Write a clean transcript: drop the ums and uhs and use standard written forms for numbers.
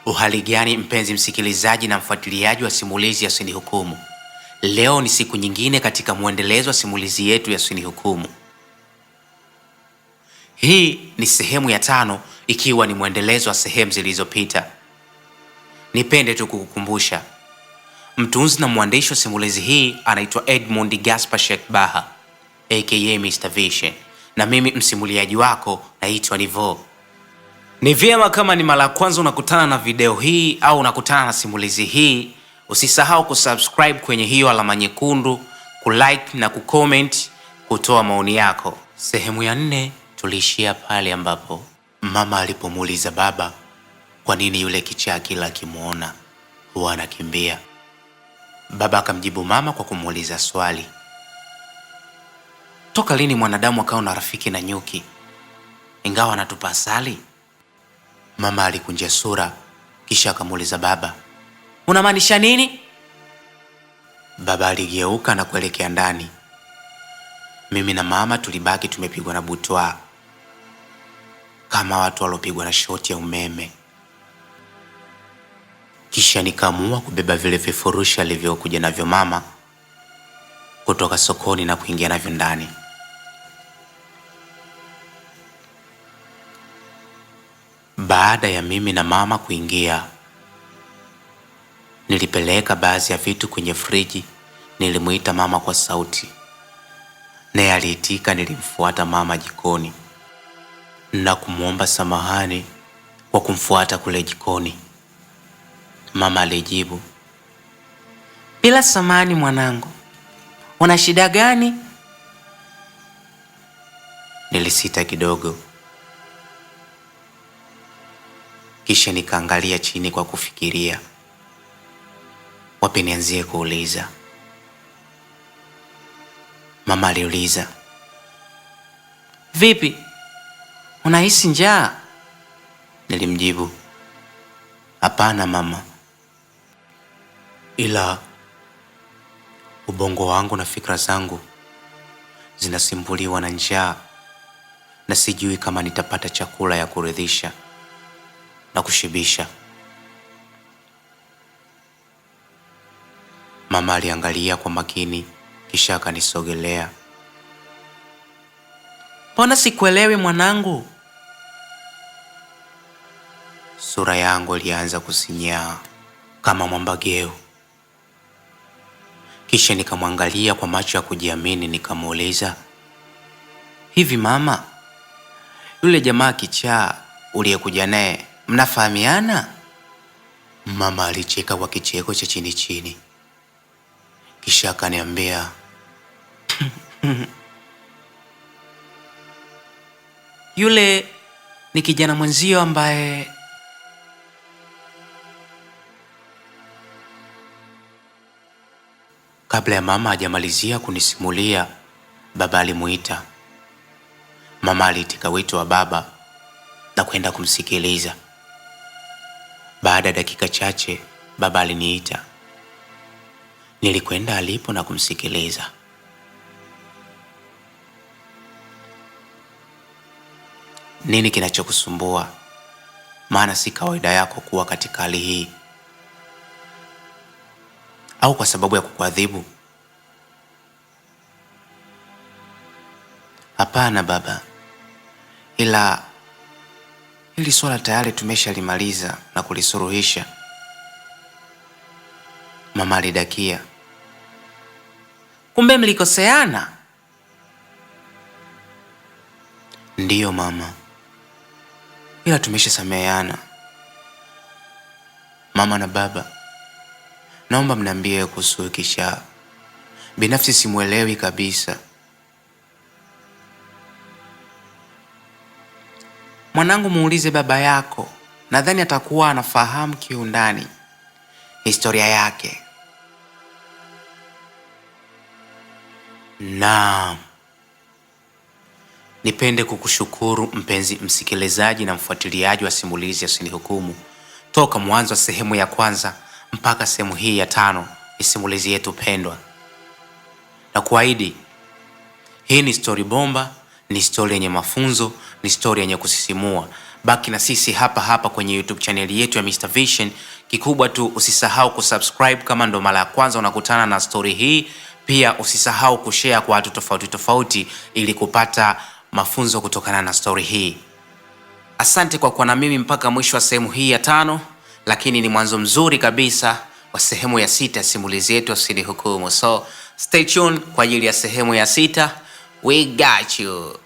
Uhali gani mpenzi msikilizaji na mfuatiliaji wa simulizi ya Usinihukumu. Leo ni siku nyingine katika mwendelezo wa simulizi yetu ya Usinihukumu. Hii ni sehemu ya 5 ikiwa ni mwendelezo wa sehemu zilizopita. Nipende tu kukukumbusha, mtunzi na mwandishi wa simulizi hii anaitwa Edmund Gaspar Sheikh Baha aka Mr Vision, na mimi msimuliaji wako naitwa Nivo. Ni vyema kama ni mara ya kwanza unakutana na video hii au unakutana na simulizi hii, usisahau kusubscribe kwenye hiyo alama nyekundu, kulike na kucomment, kutoa maoni yako. Sehemu ya 4 tuliishia pale ambapo mama alipomuuliza baba kwa nini yule kichaa kila akimuona huwa anakimbia. Baba akamjibu mama kwa kumuuliza swali, toka lini mwanadamu akawa na rafiki na nyuki ingawa anatupa asali? Mama alikunja sura kisha akamuuliza baba, unamaanisha nini? Baba aligeuka na kuelekea ndani. Mimi na mama tulibaki tumepigwa na butwa kama watu waliopigwa na shoti ya umeme. Kisha nikaamua kubeba vile vifurushi alivyokuja navyo mama kutoka sokoni na kuingia navyo ndani. Baada ya mimi na mama kuingia, nilipeleka baadhi ya vitu kwenye friji. Nilimuita mama kwa sauti, naye aliitika. Nilimfuata mama jikoni na kumuomba samahani kwa kumfuata kule jikoni. Mama alijibu, bila samahani mwanangu, una shida gani? Nilisita kidogo, kisha nikaangalia chini kwa kufikiria wapi nianzie kuuliza. Mama aliuliza, vipi, unahisi njaa? Nilimjibu, hapana mama, ila ubongo wangu na fikra zangu zinasimbuliwa na njaa na sijui kama nitapata chakula ya kuridhisha na kushibisha. Mama aliangalia kwa makini kisha akanisogelea. Mbona sikuelewi mwanangu? Sura yangu ilianza kusinyaa kama mwambageu. Kisha nikamwangalia kwa macho ya kujiamini nikamuuliza, hivi mama, yule jamaa kichaa uliyekuja naye mnafahamiana? Mama alicheka kwa kicheko cha chini chini, kisha akaniambia yule ni kijana mwenzio ambaye Kabla ya mama hajamalizia kunisimulia, baba alimuita. Mama aliitika wito wa baba na kwenda kumsikiliza. Baada ya dakika chache baba aliniita. Nilikwenda alipo na kumsikiliza. Nini kinachokusumbua? Maana si kawaida yako kuwa katika hali hii. Au kwa sababu ya kukuadhibu? Hapana baba, ila hili swala tayari tumeshalimaliza na kulisuruhisha. Mama alidakia, kumbe mlikoseana? Ndiyo mama, ila tumeshasameheana. Mama na baba, naomba mniambie kuhusu kisha. Binafsi simuelewi kabisa. Mwanangu, muulize baba yako, nadhani atakuwa anafahamu kiundani historia yake. Naam, nipende kukushukuru mpenzi msikilizaji na mfuatiliaji wa simulizi ya Usinihukumu toka mwanzo wa sehemu ya kwanza mpaka sehemu hii ya 5 ni simulizi yetu pendwa, na kuahidi hii ni stori bomba, Ni stori yenye mafunzo, ni stori yenye kusisimua. Baki na sisi hapa hapa kwenye YouTube chaneli yetu ya Mr Vision. Kikubwa tu usisahau kusubscribe kama ndo mara ya kwanza unakutana na stori hii. Pia usisahau kushare kwa watu tofauti tofauti ili kupata mafunzo kutokana na stori hii. Asante kwa kuwa na mimi mpaka mwisho wa sehemu hii ya 5, lakini ni mwanzo mzuri kabisa wa sehemu ya 6 ya simulizi yetu Usinihukumu. So stay tuned kwa ajili ya sehemu ya 6. We got you.